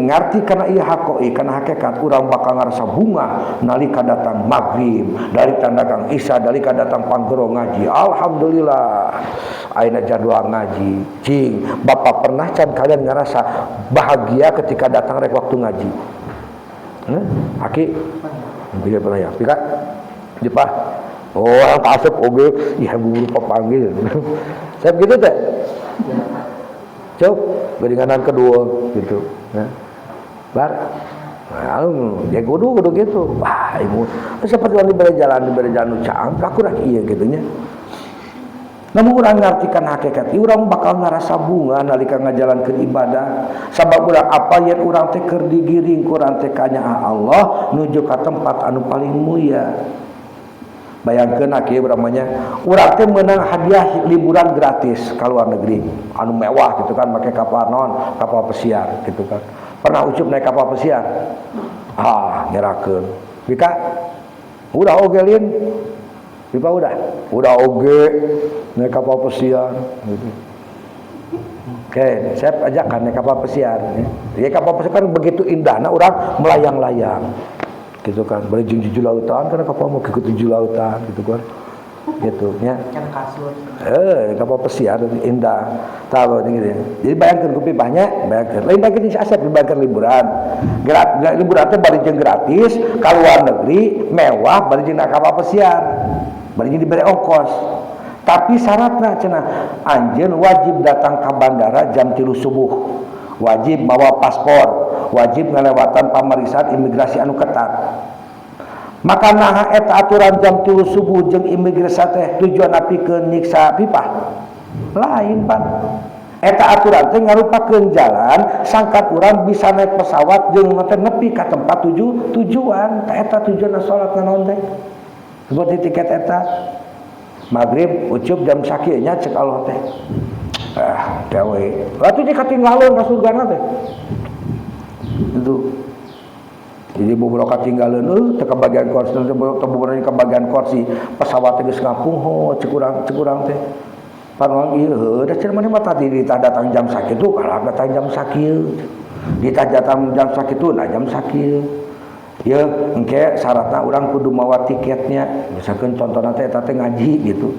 [SPEAKER 1] ngarti kana ieu hakoi kana hakikat urang bakal ngarasa bunga nalika datang maghrib dari tandagang isya dalika datang panggero ngaji. Alhamdulillah ayeuna jadwal ngaji. Cing bapak pernah can kalian ngarasa bahagia ketika datang rek waktu ngaji? Aki tidak pernah ya pika Jepah oh orang pasep oge ya buru papanggil. Saya begitu teh cuk geringanan kedua gitu nah bar nah, ya kudu kudu gitu wah ibu seperti orang diberi jalan caang aku rak iya gitu nya. Namun urang ngartikan hakikat urang bakal ngarasa bunga nalika ngajalankeun ibadah sabab urang apa yen urang teh keur digiring ku urang teh kanyaah Allah nuju ka tempat anu paling mulia. Bayangkeun kieu uramanya urang teh meunang hadiah liburan gratis ka luar negeri anu mewah gitu kan make kapal non kapal pesiar gitu kan. Pernah ucup naik kapal pesiar? Ah ngerakeun. Bika udah oge lin. Bika udah oge naik kapal pesiar gitu. Oke, saya ajak kan naik kapal pesiar ya. Jadi kapal pesiar kan begitu indahna urang melayang-layang gitu kan, bari jeung juju lautan karena kapal mau ikut tujuh lautan gitu kan gitu nya.
[SPEAKER 2] Kan kasur.
[SPEAKER 1] Kapal pesiar indah tahu gitu ya. Jadi bayangkan ku pipahnya bayangkan lain bayangkan si Asep bayangkan liburan liburan teh bari jeung gratis ka luar negeri mewah bari jeung kapal pesiar bari jeung dibere ongkos tapi syaratna cenah anjeun wajib datang ka bandara jam 3 subuh wajib bawa paspor wajib ngalewatan pameriksaan imigrasi anu ketat. Maka naha eta aturan jam 3 subuh jeung imigrasi teh tujuan pikeun nyiksa pipah lain pan. Eta aturan teh ngarupakeun jalan sangkan urang bisa naik pesawat jeung teh nepi ka tempat tujuan. Tah eta tujuan salat naon teh seperti tiket eta maghrib ucup jam sakieu nya cek Allah teh ah gawe atuh di katinggalon ka surgana teh itu. Jadi beberapa katinggalan teu kabagian kursi teu beberapa kabagian kursi pesawat teh geus ngapung ho cek urang teh panwang ieu heuh da cenah maneh mah tadi ditah datang jam sakitu kalah datang jam sakieu ditah datang jam sakitu nah jam sakieu ya engke syaratna urang kudu mawa tiketnya misalkan contohna teh eta teh ngaji gitu.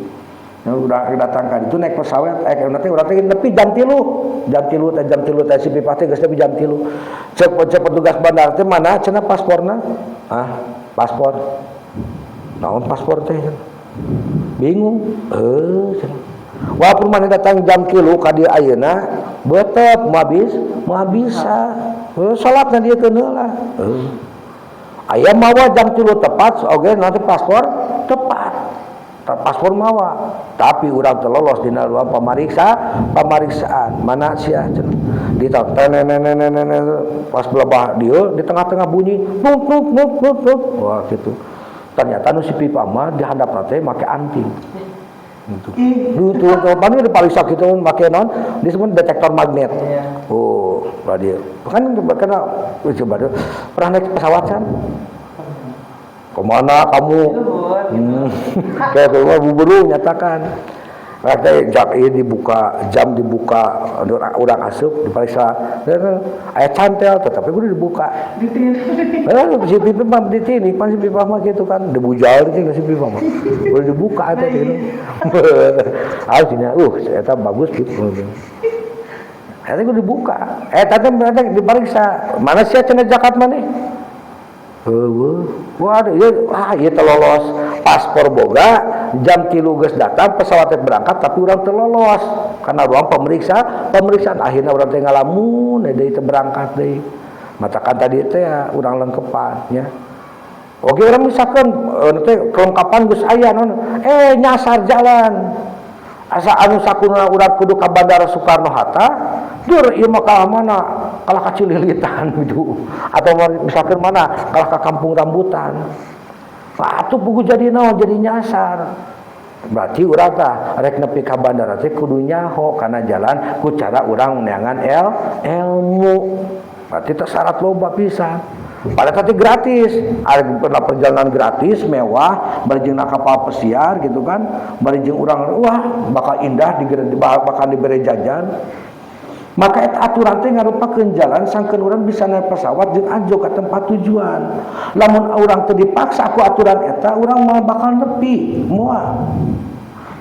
[SPEAKER 1] Nah, udah datang ka ditu naik pesawat nanti urang teh nepi jam 3 jam 3 teh jam 3 teh si pipah teh geus nepi jam 3 cek petugas bandara teh mana cenah pasporna ah paspor naon paspor teh bingung cenah walaupun mana datang jam 3 ka dieu ayeuna betep moal bisa salatna dia keun heula aya mawa jam 3 tepat oge nanti paspor tepat paspor mawa tapi urang teu lolos dina ruang pameriksaan mana sia cenah ditonton pas belabah dieu di tengah-tengah bunyi nuk nuk nuk nuk nuk wah gitu ternyata nu si pipa mah di handapna teh make anting. Gitu. Tuh, tuh, paling dipariksa gitu make naon disebut detektor magnet.
[SPEAKER 2] Iya.
[SPEAKER 1] Oh, berarti kan karena coba deh, pernah naik pesawat kan? Kemana kamu?
[SPEAKER 2] Luhur, gitu.
[SPEAKER 1] Kayak keluar buru nyatakan. Katanya jam ini dibuka, jam dibuka, urang asup diperiksa. Aya cantel tetapi kudu dibuka.
[SPEAKER 2] Ditindih.
[SPEAKER 1] Eh, si pipi mah ditindih, pan si pipi mah gitu kan, dibujal gitu si pipi mah. Udah dibuka eta gitu. Ah, cenah, eta bagus gitu. Eta kudu dibuka. Eta teh berarti diperiksa. Mana sia cenah zakat maneh? Heueuh. Waduh, ieu ah ieu teh lolos paspor boga, jam 3 geus datang pesawat teh berangkat tapi urang teu lolos karena ruang pemeriksaan akhirnya urang teh ngalamun deui teu berangkat deui. Matakan tadi teh ya, urang lengkepan nya. Oke urang misalkan teh kelengkapan geus aya naon nyasar jalan. Asa anu sakuna urang kudu ka Bandara Soekarno Hatta, dur ieu mah kalah mana? Kalah ka Cililitan gitu. Atau misalkan mana? Kalah ka Kampung Rambutan. Pak atuh pugu jadi naon? Jadi nyasar. Berarti urang tah rek nepi ka bandara teh kudu nyaho kana jalan ku cara urang neangan ilmu. Berarti teh syarat loba pisan. Padahal tadi gratis, ada pernah perjalanan gratis mewah, bari jeung kapal pesiar gitu kan, bari jeung urang wah bakal indah bakal diberi jajan. Maka eta aturan teh ngarupakeun jalan sangkeun urang bisa naik pesawat jeung ajo ka tempat tujuan. Lamun urang teu dipaksa ku aturan eta, urang moal bakal nepi, moal.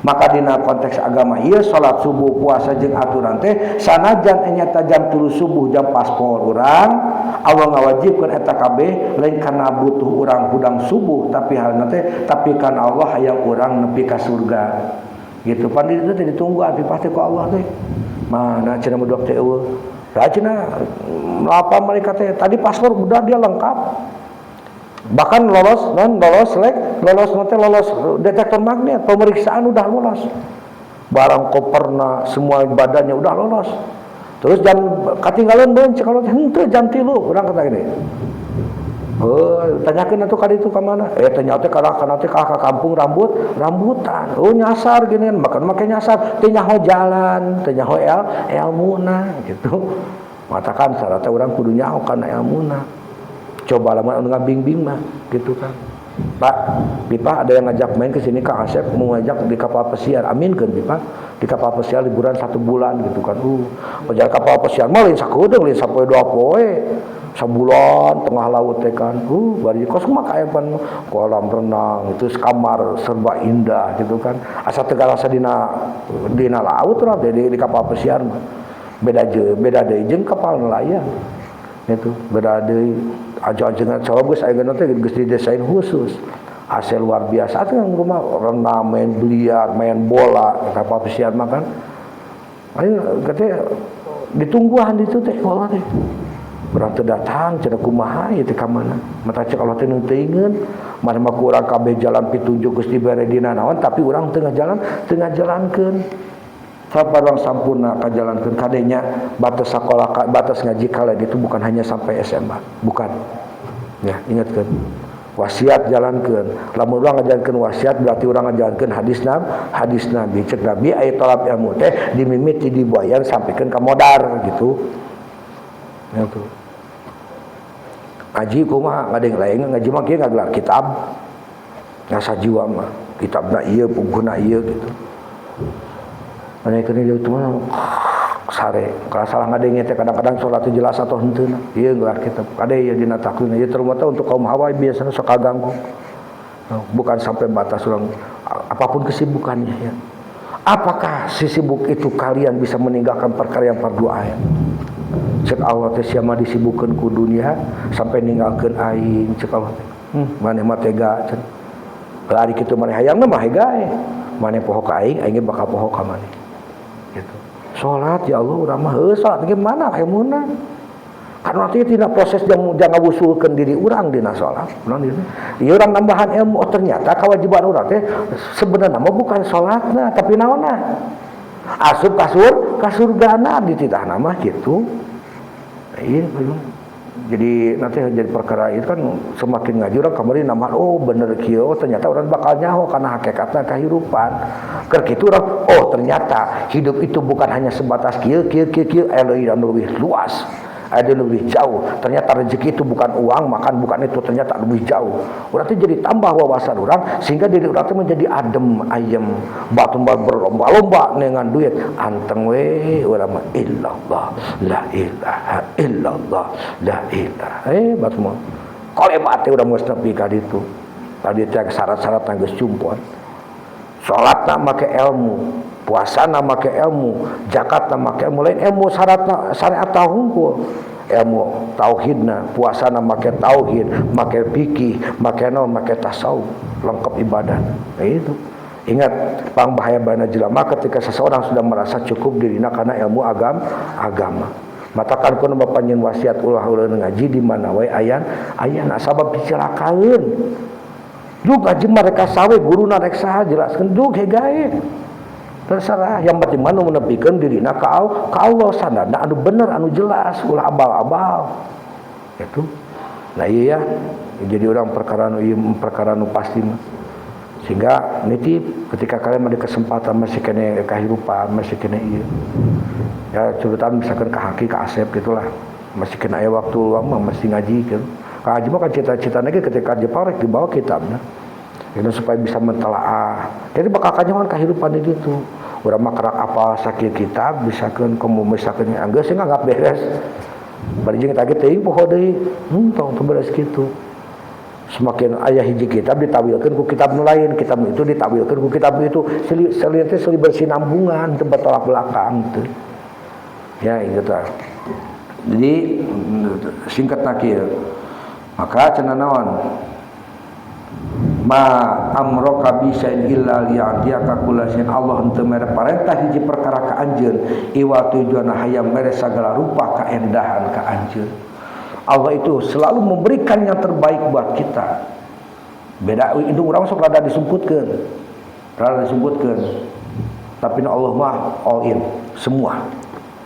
[SPEAKER 1] Maka dina konteks agama ieu salat subuh puasa jeung aturan teh sanajan nyata jam 3 subuh jam paspor urang, Allah ngawajibkeun eta kabeh lain kana butuh urang hudang subuh tapi halna teh tapi kan Allah hayang urang nepi ka surga. Gitu pan itu teh ditunggu abi pasti ku Allah teh. Mana cenah budak teh eueuh. Da cenah apa mereka teh tadi paspor udah dia lengkap. Bahkan lolos non lolos lek lolos nanti lolos detektor magnet pemeriksaan udah lolos. Barang koperna semua badannya udah lolos. Terus jam ketinggalan beun cek kalau henteu jam 3 urang kata gini. Oh, tanyakeun atuh ka ditu ka mana? Ternyata kana teh ka kampung rambutan. Oh, nyasar gini kan, makan make nyasar, teu nyaho jalan, teu nyaho elmuna gitu. Matakan syaratnya urang kudu nyaho kana elmuna. Coba lamun anu ngabimbing mah gitu kan. Pak, Pipa ada yang ngajak main ke sini Kang Asep mau ngajak di kapal pesiar. Amin kan Pipa? Di kapal pesiar liburan 1 bulan gitu kan. Perjalanan kapal pesiar mah lain sakedeung, lain sapoe dua poe. Sebulan tengah laut teh kan. Bari kos mah kaya pan kolam renang itu kamar serba indah gitu kan. Asa teu karasa dina laut lah di kapal pesiar mah. Beda je, beda deui jeung kapal nelayan. Itu beda deui aja-ajengan sabab geus aya teh geus didesain khusus. AC luar biasa atuh yang rumah renang, main biliar, main bola, kapal pesiar mah kan. Ayo katanya ditungguan itu teh Allah teh. Urang teu datang cenah kumaha ieu teh ka mana? Mata cek Allah teh nu teuingeun, mana mah ku urang kabeh jalan pitunjuk geus dibere dina naon tapi urang tengah jalan teu ngajalankeun. Sabar urang sampurna kajalankeun kadenya batas sekolah batas ngaji kala itu bukan hanya sampai SMA, bukan. Ya, ingatkeun. Wasiat jalankeun. Lamun urang ngajalankeun wasiat berarti urang ngajalankeun hadis Nabi, hadis Nabi cek Nabi aya tolab ilmu teh dimimiti dibuayan sampikeun ka modar gitu. Ya tuh. Ngaji kumaha ngadeng lain ngaji mah kieu ngagelar kitab. Ngasa jiwa mah kitabna ieu pungkuna ieu gitu. Mana keun ieu mah sare. Kalau salah ngadenge teh kadang-kadang salat jelas atau henteu na. Ieu gelar kitab. Kade ieu dina takwil ieu terutama untuk kaum hawa biasanya sok kaganggu. Bukan sampai batas orang apapun kesibukannya ya. Apakah si sibuk itu kalian bisa meninggalkan perkara yang fardu ain? Cek Allah teh sia mah disibukkeun ku dunia sampai ninggalkeun aing cek Allah teh. Maneh mah tega cek. Ari kitu maneh hayangna mah hegae. Maneh poho ka aing, aing ge bakal poho ka maneh. Gitu. Salat ya Allah urang mah heuh salat ge mana ilmuna. Kan artinya tidak proses jangan ngawusulkeun diri urang dina salat. Urang dina. Ieu urang nambahan ilmu, oh, ternyata kewajiban urang teh sebenarnya mah bukan salatna tapi naonna. Asup kasur kasurgana dititahna mah kitu. Iya, belum. Jadi nanti jadi perkara itu kan semakin ngaji orang kamari nambah, oh bener kieu, oh, ternyata orang bakal nyaho karena hakikatna kehidupan. Keur kitu orang, oh ternyata hidup itu bukan hanya sebatas kieu kieu kieu kieu, aya anu lebih luas, ada lebih jauh. Ternyata rezeki itu bukan uang, makan bukan itu, ternyata lebih jauh. Urang teh jadi tambah wawasan orang sehingga diri urang teh menjadi adem ayem. Batu berlomba-lomba dengan duit, anteng we urang mah illallah, la ilaha illallah, la ilaha. Batu mah. Kolebat teh urang geus nepi ka ditu. Tadi teh syarat-syarat geus cumpon. Salatna make ilmu, puasana make ilmu, zakatna make ilmu, lain ilmu syaratna syariat hungkul. Ilmu tauhidna, puasana make tauhid, make fikih, make naon, make tasawuf, lengkap ibadah. Nah itu. Ingat, pang bahaya bana jelema ketika seseorang sudah merasa cukup dirina karena ilmu agama. Matakan kuno bapak nyeun wasiat ulah ulah ngaji di mana wae ayan, ayana sabab dicilakaeun. Duk ngaji mereka sawe guruna rek saha jelaskeun duk hegae. Terserah, yang penting mah nu menepikeun dirina ka Allah sanadna anu bener anu jelas ulah abal-abal. Itu. Nah iya ya, jadi orang perkara nu ieu perkara nu pasti mah. Sehingga nitip ketika kalian ada kesempatan masih kene kehidupan, masih kene ieu. Ya curhatan misalkan ke Haki, ke Asep gitulah. Masih kena aya waktu luang mah masih ngaji gitu. Ngaji mah kan cita-citanya ge ketika Jepang rek dibawa kitabna. Ini supaya bisa mentelaah. Jadi bakal kanyahoan kehidupan itu tuh. Urang mah kerak apa sakit kitab misalkan komo misalkan anggeus sih nganggap beres. Bari jeung eta ge teuing poho deui. Tong teu beres kitu. Semakin aya hiji kitab ditawilkeun ku kitab nu lain, kitab itu ditawilkeun ku kitab itu, seli teh seli bersinambungan teu bertolak belakang teu. Ya itu tah. Jadi singkat kieu. Maka cenah naon? Ma amroka bisa illa liya'tiyaka kullasin. Allah henteu mere parentah hiji perkara ka anjeun iwa tujuanna hayang mere sagala rupa kaendahan ka anjeun. Allah itu selalu memberikan yang terbaik buat kita. Beda itu urang sok rada disumputkeun. Rada disumputkeun. Tapi Allah mah all in semua.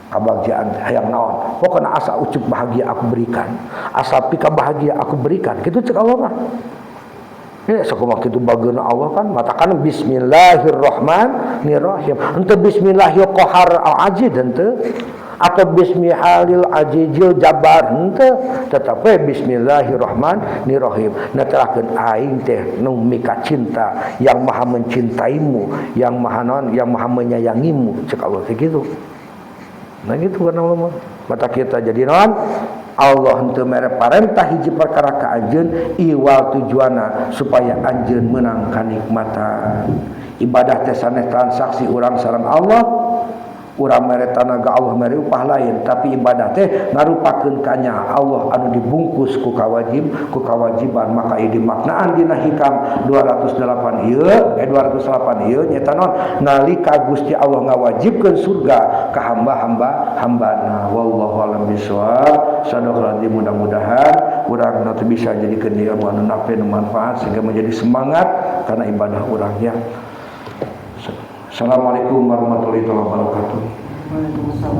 [SPEAKER 1] Kebahagiaan hayang naon? Pokokna asa ucup bahagia aku berikan. Asa pika bahagia aku berikan. Kitu cek Allah mah. Ya, sok kumaha kitu bageuna Allah kan matakan bismillahirrahmanirrahim. Henteu bismillahil qahar al-aziz henteu atau bismillahil azizil jabbar henteu, tetapi bismillahirrahmanirrahim. Netelakeun aing teh nu mika cinta yang maha mencintaimu, yang maha naon, yang maha menyayangimu cek Allah teh kitu. Nah gitu kan Allah mah. Mata kita jadi naon? Allah henteu mere parentah hiji perkara ka anjeun iwal tujuanna supaya anjeun meunang kanikmatan. Ibadah teh sanes transaksi urang sareng Allah, urang mere tanaga Allah mere upah lain, tapi ibadah teh ngarupakeun kanya Allah anu dibungkus ku kawajib, ku kewajiban. Maka ieu dimaknaan dina hikam 208 ieu, 208 ieu nyata naon? Nalika Gusti Allah ngawajibkeun surga ka hamba-hamba hambana. Wallahu a'lam bishawab. Sadaqallahu, mudah-mudahan urang nanti bisa jadikeun ilmu anu nape nu manfaat sehingga menjadi semangat karena ibadah urang ya. Assalamualaikum warahmatullahi wabarakatuh.
[SPEAKER 2] Waalaikumsalam.